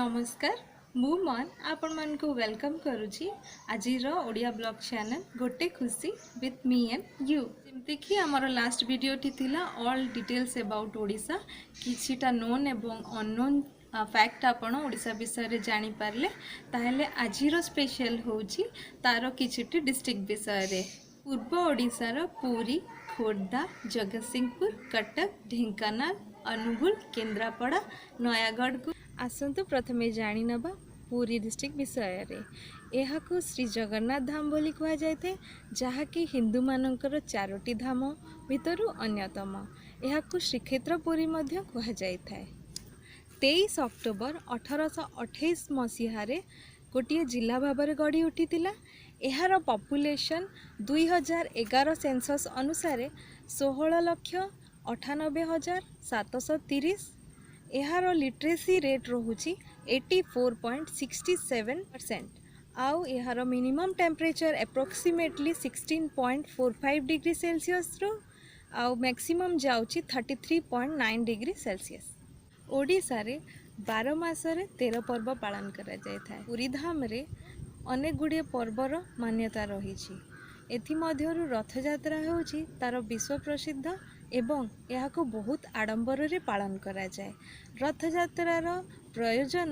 ନମସ୍କାର, ମୁଁ ମନ ଆପଣମାନଙ୍କୁ welcome କରୁଛି ଆଜିର ଓଡ଼ିଆ ବ୍ଲଗ୍ ଚ୍ୟାନେଲ୍ ଗୋଟେ ଖୁସି ୱିଥ୍ ମି ଆଣ୍ଡ you. ଯେମିତିକି ଆମର ଲାଷ୍ଟ ଭିଡ଼ିଓଟି ଥିଲା ଅଲ୍ ଡିଟେଲ୍ସ ଏବାଉଟ୍ ଓଡ଼ିଶା, କିଛିଟା ନୋନ୍ ଏବଂ ଅନନୋନ୍ ଫ୍ୟାକ୍ଟ ଆପଣ ଓଡ଼ିଶା ବିଷୟରେ ଜାଣିପାରିଲେ। ତାହେଲେ ଆଜିର ସ୍ପେଶାଲ୍ ହେଉଛି ତାର କିଛିଟି ଡିଷ୍ଟ୍ରିକ୍ଟ ବିଷୟରେ। ପୂର୍ବ ଓଡ଼ିଶାର ପୁରୀ, ଖୋର୍ଦ୍ଧା, ଜଗତସିଂହପୁର, କଟକ, ଢେଙ୍କାନାଳ, ଅନୁଗୁଳ, କେନ୍ଦ୍ରାପଡ଼ା, ନୟାଗଡ଼କୁ ଆସନ୍ତୁ। ପ୍ରଥମେ ଜାଣିନେବା ପୁରୀ ଡିଷ୍ଟ୍ରିକ୍ଟ ବିଷୟରେ। ଏହାକୁ ଶ୍ରୀ ଜଗନ୍ନାଥ ଧାମ ବୋଲି କୁହାଯାଇଥାଏ, ଯାହାକି ହିନ୍ଦୁମାନଙ୍କର ଚାରୋଟି ଧାମ ଭିତରୁ ଅନ୍ୟତମ। ଏହାକୁ ଶ୍ରୀକ୍ଷେତ୍ର ପୁରୀ ମଧ୍ୟ କୁହାଯାଇଥାଏ। 23 ଅକ୍ଟୋବର 1828 ମସିହାରେ ଗୋଟିଏ ଜିଲ୍ଲା ଭାବରେ ଗଢ଼ି ଉଠିଥିଲା। ଏହାର ପପୁଲେସନ୍ 2011 ସେନ୍ସସ୍ ଅନୁସାରେ 16,98,730। ଏହାର ଲିଟରେସି ରେଟ୍ ରହୁଛି 84.67%। ଆଉ ଏହାର ମିନିମମ୍ ଟେମ୍ପରେଚର୍ ଆପ୍ରୋକ୍ସିମେଟଲି 16.45 ଡିଗ୍ରୀ ସେଲସିୟସ୍ରୁ ଆଉ ମ୍ୟାକ୍ସିମମ୍ ଯାଉଛି 33.9 ଡିଗ୍ରୀ ସେଲସିୟସ୍। ଓଡ଼ିଶାରେ 12 ମାସରେ 13 ପର୍ବ ପାଳନ କରାଯାଇଥାଏ। ପୁରୀ ଧାମରେ ଅନେକ ଗୁଡ଼ିଏ ପର୍ବର ମାନ୍ୟତା ରହିଛି। ଏଥିମଧ୍ୟରୁ ରଥଯାତ୍ରା ହେଉଛି ତା'ର ବିଶ୍ୱ ପ୍ରସିଦ୍ଧ ଏବଂ ଏହାକୁ ବହୁତ ଆଡ଼ମ୍ବରରେ ପାଳନ କରାଯାଏ। ରଥଯାତ୍ରାର ପ୍ରୟୋଜନ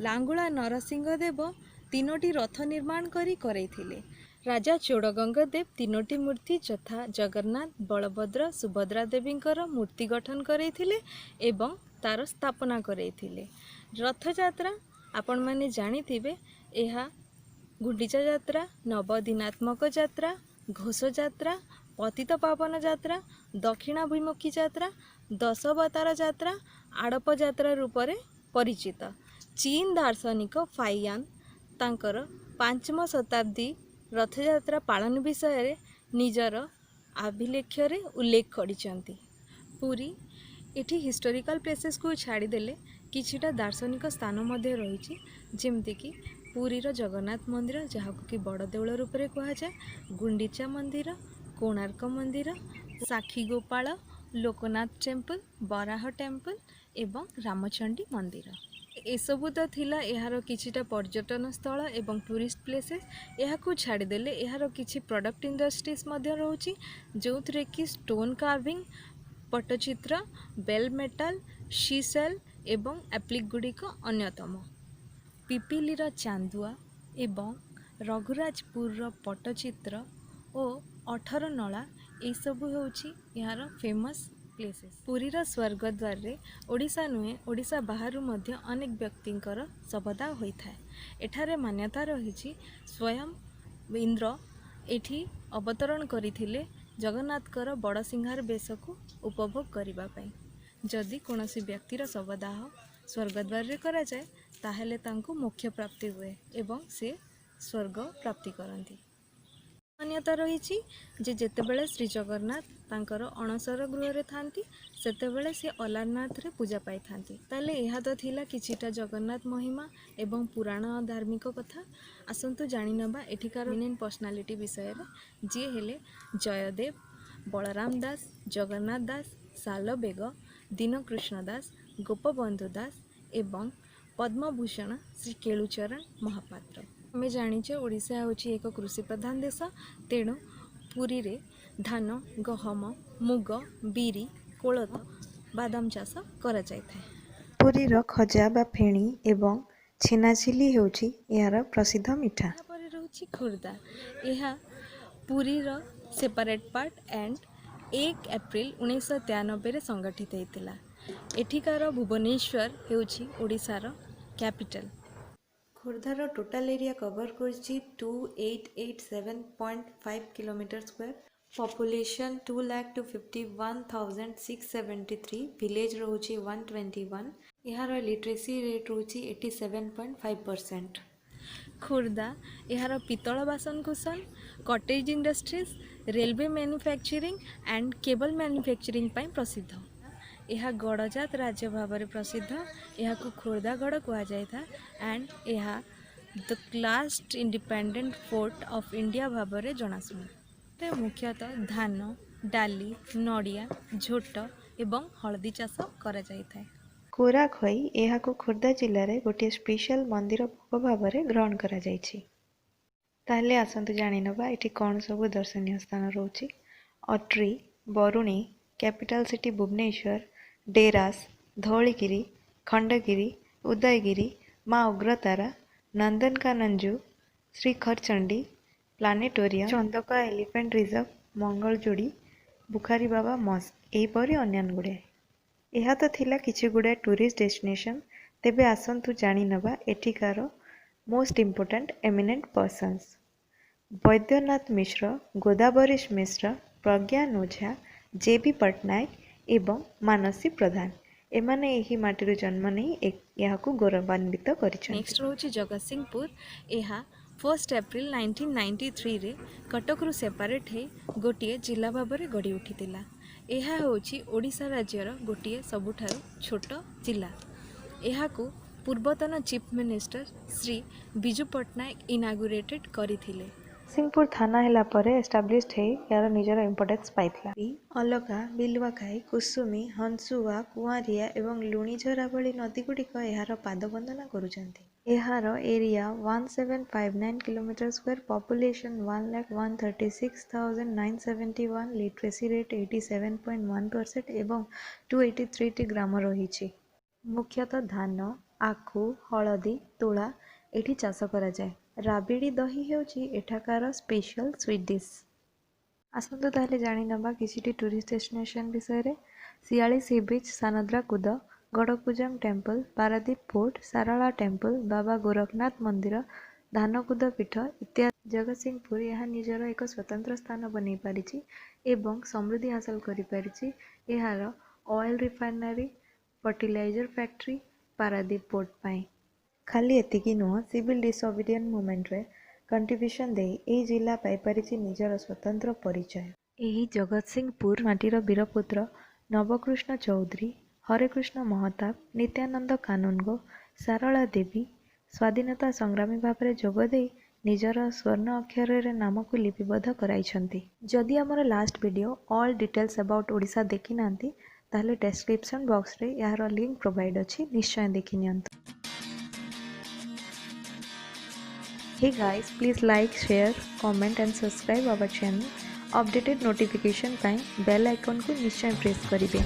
ଲାଙ୍ଗୁଳା ନରସିଂହ ଦେବ ତିନୋଟି ରଥ ନିର୍ମାଣ କରି କରେଇଥିଲେ। ରାଜା ଚୋଡ଼ଗଙ୍ଗ ଦେବ ତିନୋଟି ମୂର୍ତ୍ତି ଯଥା ଜଗନ୍ନାଥ, ବଳଭଦ୍ର, ସୁଭଦ୍ରା ଦେବୀଙ୍କର ମୂର୍ତ୍ତି ଗଠନ କରେଇଥିଲେ ଏବଂ ତା'ର ସ୍ଥାପନା କରେଇଥିଲେ। ରଥଯାତ୍ରା ଆପଣମାନେ ଜାଣିଥିବେ, ଏହା ଗୁଣ୍ଡିଚା ଯାତ୍ରା, ନବଦିନାତ୍ମକ ଯାତ୍ରା, ଘୋଷଯାତ୍ରା, ପତିତ ପାବନ ଯାତ୍ରା, ଦକ୍ଷିଣାଭିମୁଖୀ ଯାତ୍ରା, ଦଶାବତାର ଯାତ୍ରା, ଆଡ଼ପ ଯାତ୍ରା ରୂପରେ ପରିଚିତ। ଚୀନ ଦାର୍ଶନିକ ଫାଇୟାନ ତାଙ୍କର ପାଞ୍ଚମ ଶତାବ୍ଦୀ ରଥଯାତ୍ରା ପାଳନ ବିଷୟରେ ନିଜର ଅଭିଲେଖରେ ଉଲ୍ଲେଖ କରିଛନ୍ତି। ପୁରୀ ଏଠି ହିଷ୍ଟୋରିକାଲ ପ୍ଲେସେସ୍କୁ ଛାଡ଼ିଦେଲେ କିଛିଟା ଦାର୍ଶନିକ ସ୍ଥାନ ମଧ୍ୟ ରହିଛି, ଯେମିତିକି ପୁରୀର ଜଗନ୍ନାଥ ମନ୍ଦିର, ଯାହାକୁ କି ବଡ଼ ଦେଉଳ ରୂପରେ କୁହାଯାଏ, ଗୁଣ୍ଡିଚା ମନ୍ଦିର, କୋଣାର୍କ ମନ୍ଦିର, ସାକ୍ଷୀ ଗୋପାଳ, ଲୋକନାଥ ଟେମ୍ପଲ, ବରାହ ଟେମ୍ପଲ ଏବଂ ରାମଚଣ୍ଡୀ ମନ୍ଦିର। ଏସବୁ ତ ଥିଲା ଏହାର କିଛିଟା ପର୍ଯ୍ୟଟନ ସ୍ଥଳ ଏବଂ ଟୁରିଷ୍ଟ ପ୍ଲେସେସ୍। ଏହାକୁ ଛାଡ଼ିଦେଲେ ଏହାର କିଛି ପ୍ରଡ଼କ୍ଟ ଇଣ୍ଡଷ୍ଟ୍ରିଜ୍ ମଧ୍ୟ ରହୁଛି, ଯେଉଁଥିରେ କି stone carving, Pattachitra, bell metal, sisal ଏବଂ ଆପ୍ଲିକ୍ ଗୁଡ଼ିକ ଅନ୍ୟତମ। ପିପିଲିର ଚାନ୍ଦୁଆ ଏବଂ ରଘୁରାଜପୁରର ପଟ୍ଟଚିତ୍ର ଓ ଅଠରନଳା, ଏସବୁ ହେଉଛି ଏହାର ଫେମସ୍ ପ୍ଲେସେସ୍। ପୁରୀର ସ୍ୱର୍ଗଦ୍ୱାରରେ ଓଡ଼ିଶା ନୁହେଁ, ଓଡ଼ିଶା ବାହାରୁ ମଧ୍ୟ ଅନେକ ବ୍ୟକ୍ତିଙ୍କର ଶବଦାହ ହୋଇଥାଏ। ଏଠାରେ ମାନ୍ୟତା ରହିଛି, ସ୍ୱୟଂ ଇନ୍ଦ୍ର ଏଠି ଅବତରଣ କରିଥିଲେ ଜଗନ୍ନାଥଙ୍କର ବଡ଼ସିଂହାର ବେଶକୁ ଉପଭୋଗ କରିବା ପାଇଁ। ଯଦି କୌଣସି ବ୍ୟକ୍ତିର ଶବଦାହ ସ୍ୱର୍ଗଦ୍ୱାରରେ କରାଯାଏ, ତାହେଲେ ତାଙ୍କୁ ମୋକ୍ଷ ପ୍ରାପ୍ତି ହୁଏ ଏବଂ ସେ ସ୍ୱର୍ଗ ପ୍ରାପ୍ତି କରନ୍ତି। ମାନ୍ୟତା ରହିଛି ଯେ ଯେତେବେଳେ ଶ୍ରୀ ଜଗନ୍ନାଥ ତାଙ୍କର ଅଣସର ଗୃହରେ ଥାନ୍ତି, ସେତେବେଳେ ସେ ଅଲାରନାଥରେ ପୂଜା ପାଇଥାନ୍ତି। ତାହେଲେ ଏହା ତ ଥିଲା କିଛିଟା ଜଗନ୍ନାଥ ମହିମା ଏବଂ ପୁରାଣ ଧାର୍ମିକ କଥା। ଆସନ୍ତୁ ଜାଣିନେବା ଏଠିକାର ମେନ୍ ପର୍ସନାଲିଟି ବିଷୟରେ, ଯିଏ ହେଲେ ଜୟଦେବ, ବଳରାମ ଦାସ, ଜଗନ୍ନାଥ ଦାସ, ସାଲବେଗ, ଦୀନକୃଷ୍ଣ ଦାସ, ଗୋପବନ୍ଧୁ ଦାସ ଏବଂ ପଦ୍ମଭୂଷଣ ଶ୍ରୀ କେଳୁଚରଣ ମହାପାତ୍ର। ଆମେ ଜାଣିଛେ, ଓଡ଼ିଶା ହେଉଛି ଏକ କୃଷି ପ୍ରଧାନ ଦେଶ। ତେଣୁ ପୁରୀରେ ଧାନ, ଗହମ, ମୁଗ, ବିରି, କୋଳଥ, ବାଦାମ ଚାଷ କରାଯାଇଥାଏ। ପୁରୀର ଖଜା ବା ଫେଣି ଏବଂ ଛେନାଝିଲି ହେଉଛି ଏହାର ପ୍ରସିଦ୍ଧ ମିଠା। ଏହାପରେ ରହୁଛି ଖୋର୍ଦ୍ଧା। ଏହା ପୁରୀର ସେପାରେଟ୍ ପାର୍ଟ ଆଣ୍ଡ 1 ଏପ୍ରିଲ 1993ରେ ସଂଗଠିତ ହେଇଥିଲା। ଏଠିକାର ଭୁବନେଶ୍ୱର ହେଉଛି ଓଡ଼ିଶାର କ୍ୟାପିଟାଲ। ଖୋର୍ଦ୍ଧାର ଟୋଟାଲ୍ ଏରିଆ କଭର୍ କରୁଛି 2887.5 kilometer square। Population 2,251,673। Village ରହୁଛି 121। ଏହାର ଲିଟରେସି ରେଟ୍ ରହୁଛି 87.5%। ଖୋର୍ଦ୍ଧା ଏହାର ପିତ୍ତଳ ବାସନକୁସନ, cottage industries, railway manufacturing and cable manufacturing ପାଇଁ ପ୍ରସିଦ୍ଧ। ଏହା ଗଡ଼ଜାତ ରାଜ୍ୟ ଭାବରେ ପ୍ରସିଦ୍ଧ। ଏହାକୁ ଖୋର୍ଦ୍ଧାଗଡ଼ କୁହାଯାଇଥାଏ ଆଣ୍ଡ ଏହା the last independent fort of India ଭାବରେ ଜଣାଶୁଣା। ଏଠାରେ ମୁଖ୍ୟତଃ ଧାନ, ଡାଲି, ନଡ଼ିଆ, ଝୋଟ ଏବଂ ହଳଦୀ ଚାଷ କରାଯାଇଥାଏ। କୋରା ଖଇ, ଏହାକୁ ଖୋର୍ଦ୍ଧା ଜିଲ୍ଲାରେ ଗୋଟିଏ ସ୍ପେଶାଲ ମନ୍ଦିର ଭୋଗ ଭାବରେ ଗ୍ରହଣ କରାଯାଇଛି। ତାହେଲେ ଆସନ୍ତୁ ଜାଣିନେବା ଏଠି କ'ଣ ସବୁ ଦର୍ଶନୀୟ ସ୍ଥାନ ରହୁଛି। ଅଟ୍ରି, ବରୁଣେଇ, କ୍ୟାପିଟାଲ ସିଟି ଭୁବନେଶ୍ୱର, ଡେରାସ, ଧଉଳିଗିରି, ଖଣ୍ଡଗିରି, ଉଦୟଗିରି, ମା Ugratara, Nandankanan zoo, Shri Kharachandi, planetarium, Chandaka elephant reserve, Mangalajodi, Bukhari Baba mosque, ଏହିପରି ଅନ୍ୟାନ୍ୟ ଗୁଡ଼ାଏ। ଏହା ତ ଥିଲା କିଛି ଗୁଡ଼ାଏ ଟୁରିଷ୍ଟ ଡେଷ୍ଟିନେସନ୍। ତେବେ ଆସନ୍ତୁ ଜାଣିନେବା ଏଠିକାର most important eminent persons. Baidyanath Mishra, Godabarish Mishra, Prajnan Ojha, J B Patnaik ଏବଂ ମାନସୀ ପ୍ରଧାନ। ଏମାନେ ଏହି ମାଟିରୁ ଜନ୍ମ ନେଇ ଏହାକୁ ଗୌରବାନ୍ୱିତ କରିଛନ୍ତି। ନେକ୍ସଟ ରହୁଛି ଜଗତସିଂହପୁର। ଏହା 1 ଏପ୍ରିଲ 1993ରେ କଟକରୁ ସେପାରେଟ୍ ହେଇ ଗୋଟିଏ ଜିଲ୍ଲା ଭାବରେ ଗଢ଼ି ଉଠିଥିଲା। ଏହା ହେଉଛି ଓଡ଼ିଶା ରାଜ୍ୟର ଗୋଟିଏ ସବୁଠାରୁ ଛୋଟ ଜିଲ୍ଲା। ଏହାକୁ ପୂର୍ବତନ ଚିଫ୍ ମିନିଷ୍ଟର ଶ୍ରୀ ବିଜୁ ପଟ୍ଟନାୟକ ଇନାଗୁରେଟେଡ୍ କରିଥିଲେ। ସିଂହପୁର ଥାନା ହେଲା ପରେ ଏଷ୍ଟାବ୍ଲିଶଡ ହେଇ ଏହାର ନିଜର ଇମ୍ପୋର୍ଟାନ୍ସ ପାଇଥିଲା। ଅଲକା, ବିଲୁଆଖାଇ, କୁସୁମୀ, ହଂସୁଆ, କୁଆଁରିଆ ଏବଂ ଲୁଣିଝରା ଭଳି ନଦୀଗୁଡ଼ିକ ଏହାର ପାଦବନ୍ଦନା କରୁଛନ୍ତି। ଏହାର area 1759 kilometer square, population 1,136,971, literacy rate 87.1% ଏବଂ 283ଟି ଗ୍ରାମ ରହିଛି। ମୁଖ୍ୟତଃ ଧାନ, ଆଖୁ, ହଳଦୀ, ତୁଳା ଏଠି ଚାଷ କରାଯାଏ। ରାବିଡ଼ି ଦହି ହେଉଛି ଏଠାକାର ସ୍ପେଶାଲ ସୁଇଟ୍ ଡିସ୍। ଆସନ୍ତୁ ତାହେଲେ ଜାଣିନେବା କିଛିଟି ଟୁରିଷ୍ଟ ଡେଷ୍ଟିନେସନ୍ ବିଷୟରେ। Siali sea beach, Sandrakuda, Gadakujang temple, Paradip port, Sarala temple, Baba Gorakhnath ମନ୍ଦିର, ଧାନକୁଦ ପୀଠ ଇତ୍ୟାଦି। ଜଗତସିଂହପୁର, ଏହା ନିଜର ଏକ ସ୍ୱତନ୍ତ୍ର ସ୍ଥାନ ବନେଇ ପାରିଛି ଏବଂ ସମୃଦ୍ଧି ହାସଲ କରିପାରିଛି ଏହାର oil refinery, fertilizer factory, Paradip port ପାଇଁ। ଖାଲି ଏତିକି ନୁହଁ, ସିଭିଲ୍ ଡିସଅବିଡ଼ିଏଣ୍ଟ ମୁଭମେଣ୍ଟରେ କଣ୍ଟ୍ରିବ୍ୟୁସନ୍ ଦେଇ ଏହି ଜିଲ୍ଲା ପାଇପାରିଛି ନିଜର ସ୍ୱତନ୍ତ୍ର ପରିଚୟ। ଏହି ଜଗତସିଂହପୁର ମାଟିର ବୀରପୁତ୍ର ନବକୃଷ୍ଣ ଚୌଧୁରୀ, ହରେକୃଷ୍ଣ ମହତାବ, ନିତ୍ୟାନନ୍ଦ କାନୁନଗୋ, ସାରଳା ଦେବୀ ସ୍ୱାଧୀନତା ସଂଗ୍ରାମୀ ଭାବରେ ଯୋଗ ଦେଇ ନିଜର ସ୍ୱର୍ଣ୍ଣ ଅକ୍ଷରରେ ନାମକୁ ଲିପିବଦ୍ଧ କରାଇଛନ୍ତି। ଯଦି ଆମର last video all details about Odisha ଦେଖିନାହାନ୍ତି, ତାହେଲେ ଡେସ୍କ୍ରିପସନ୍ ବକ୍ସରେ ଏହାର ଲିଙ୍କ୍ ପ୍ରୋଭାଇଡ଼ ଅଛି, ନିଶ୍ଚୟ ଦେଖିନିଅନ୍ତୁ। Hey guys, please like, share, comment and subscribe our channel. Updated notification ପାଇଁ ବେଲ୍ ଆଇକନ୍କୁ ନିଶ୍ଚୟ ପ୍ରେସ୍ କରିବେ।